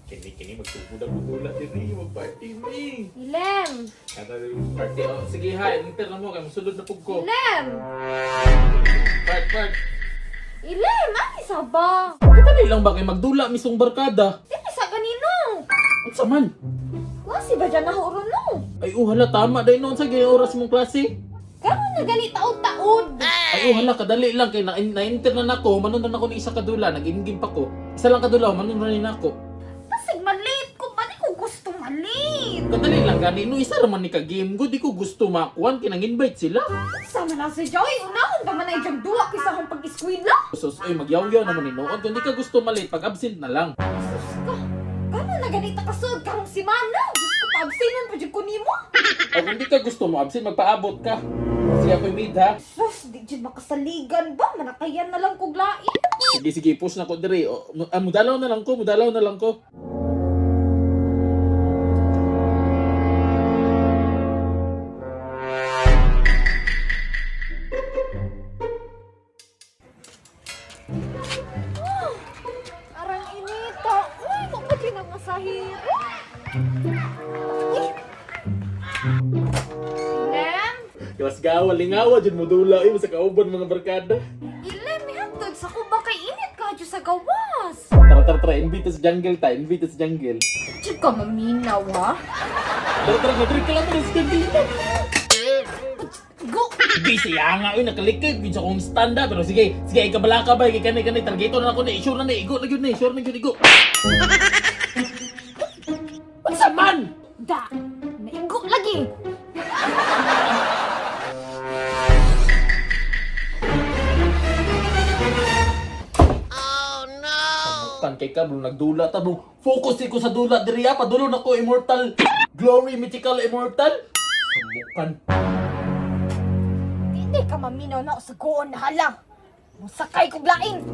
Kini kini magsugod ang dula diri, magparty mi. Ilem! Kada party oh. Sige ha, enter na mo kay mosulod na pug ko. Ilem! Park park. Ilem! Ani sa ba? Kadali lang ba kay magdula misong barkada? Dili sa kanino? Unsa man? Klase ba dyan na no? Ay oh hala tama dai noon sa gayong oras mong klase. Karon na gani taod-taod. Ay oh hala kadali lang kay na na-enter na nako, manon na nako ni isa kadula, nag-in-game pa ko. Isa lang kadula, manon na ni nako. Basig malate ko ba? Di ko gusto malate. Kadali lang gani no isa ra man ni ka game go, di ko gusto makuan kay nang-invite sila. Sama na si Joy, unahon pa man ay diyang duwa kaysa akong pag-eskwela. Sus, oy magyawyaw naman ni noon. Kung di ka gusto malate, pag absent na lang. Sus ka, gano'n na ganita kasod karong simana. Diyos ko, paabsinan pa dyan ko nimo. O kung di ka gusto mo absent, magpaabot ka. Sige ako'y mid ha. Sus, di dyan makasaligan ba? Manakayan na lang kog lain. Sige, sige, push na ko diri. O, mudalaw na lang ko, mudalaw na lang ko. Arang inita. Uy, mo pa dyan ang masahiro. Uy! Ilem? Kilas gawa, lingawa, dyan mudula. Ay, sa kauban mga barkada. Ilem, hantod sa kuba kay init ka dyan sa gawas. Tara, tara, tara, invite sa jungle ta, invite sa jungle. Diyan ka maminaw, ha? Tara, tara, madrid ka lang sa jungle ta. Go! Sige, siya nga, uy, nakalikay, yun sa kong stand up. Pero sige, sige, ikabala ka ba, ikay kanay, kanay, targeto na ako na, sure na na, igo na yun na, sure na yun, igo. Unsa man? Da! Naigo lagi! Tan kay ka bro nagdula ta bro. Focus ko sa dula diri ah, padulo na ko immortal glory mythical immortal. Samukan. Hindi ka maminaw na sa goon na hala. Musakay kog lain.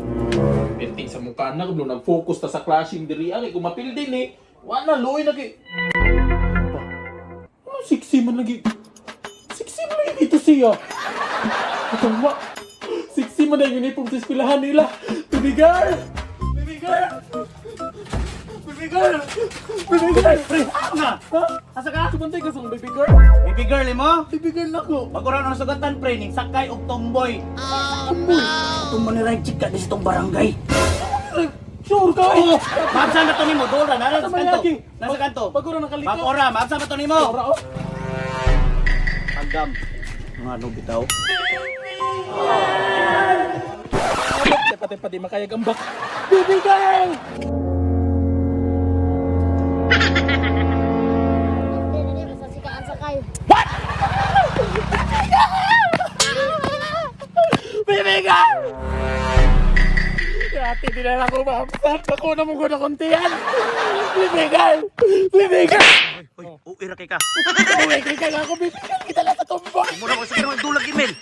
Pirting sa mukha na bro nag-focus ta sa clashing diri ah, kay kumapil din eh. Wa na luoy na kay. Ba, ano sexy man lagi? Sexy man lagi dito siya. Atong wa. Sexy man ang uniform sa eskwelahan nila. Baby girl! Baby girl! Baby girl! Baby girl! Pre, na! Ha? Asa ka? Tumantay ka sa baby girl? Baby girl eh mo? Baby girl na ko. Bago ra nang sugatan pre ning sakay og tomboy. Tumboy. Itong maniride chika di sa itong barangay. Sure ka eh. Maabsan na to nimo, dora na Sa sa kanto. mayagi. Nasa kanto. Bago ra nakaliko. Bago ra, maabsan pa to nimo. Ora oh. Agam. Mga ano bitaw? Pati pati makayag ambak. Baby girl! Baby girl! Ate, di na lang ako maabsat. Ako na mo ko na kontian. Baby girl! Baby girl! Uy, uwi ra kay ka. Uy, kay kaya ako, baby girl. Kita lang sa tumboy. Mura ko sa kanang dulag email.